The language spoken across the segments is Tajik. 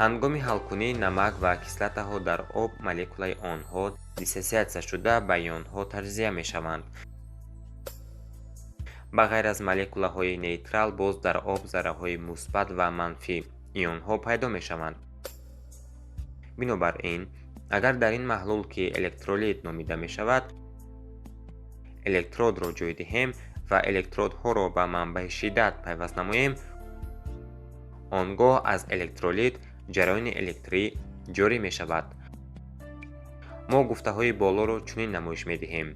Ҳангоми ҳалкунии намак ва кислотаҳо дар об молекулаи онҳо диссотсиатсия шуда, ба ионҳо таҷзия мешаванд. Ба ғайр аз молекулаҳои нейтрал, боз дар об зарраҳои мусбат ва манфӣ ионҳо пайдо мешаванд. Бинобар ин, агар дар ин маҳлул, ки электролит номида мешавад, электродро ҷой диҳем ва электродҳоро ба манбаи шиддат пайваст намоем, он гоҳ аз электролит ҷараёни электрӣ ҷорӣ мешавад. Мо гуфтаҳои болоро чунин намоиш медиҳем.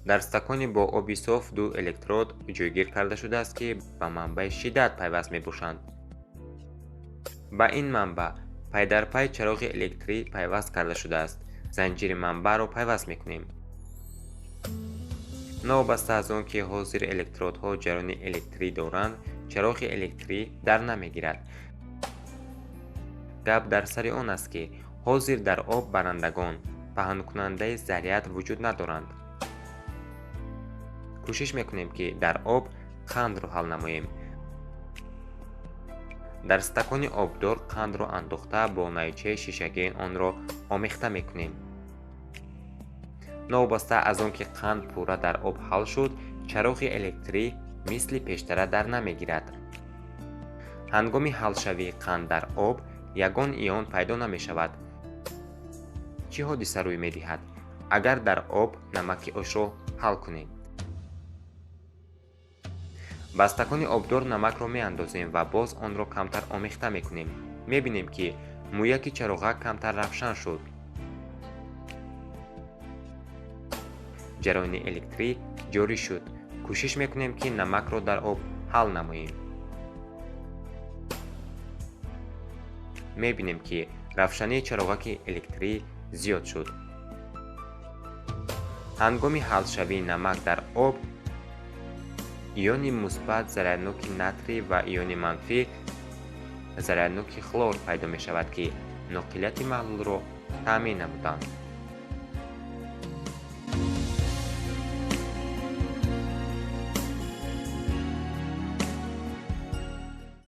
Дар стакони бо оби соф ду электрод ҷойгир карда шудааст, ки ба манбаи шиддат пайваст мебошанд. Ба ин манбаъ пайдарпай чароғи электрӣ пайваст карда шудааст. Занҷири манбаъро пайваст мекунем. Новобаста аз он ки ҳозир электродҳо ҷараёни электрӣ доранд, чароғи электрӣ дар намегирад. Гап дар сари он аст, ки ҳозир дар об барандагон паҳнкунандаи заряд вуҷуд надоранд. Кӯшиш мекунем, ки дар об қандро ҳал намоем. Дар стакони обдор қандро андохта, бо найчаи шишагин онро омехта мекунем. Новобаста аз он ки қанд пурра дар об ҳал шуд, чароғи электрӣ мисли пештара дар намегирад. Ҳангоми ҳалшавии қанд дар об ягон ион пайдо намешавад. Чӣ ҳодиса рӯй медиҳад, агар дар об намаки ошро ҳал кунем? Ба стакони обдор намакро меандозем ва боз онро камтар омехта мекунем. Мебинем, ки мӯяки чароғак камтар равшан шуд. Ҷараёни электрӣ ҷорӣ шуд. Кӯшиш мекунем, ки намакро дар об ҳал намоем. Мебинем, ки равшании чароғаки электрӣ зиёд шуд. Ҳангоми ҳалшавии намак дар об иони мусбат зарядноки натрий ва иони манфӣ зарядноки хлор пайдо мешавад, ки ноқилияти маҳлулро таъмин намуданд.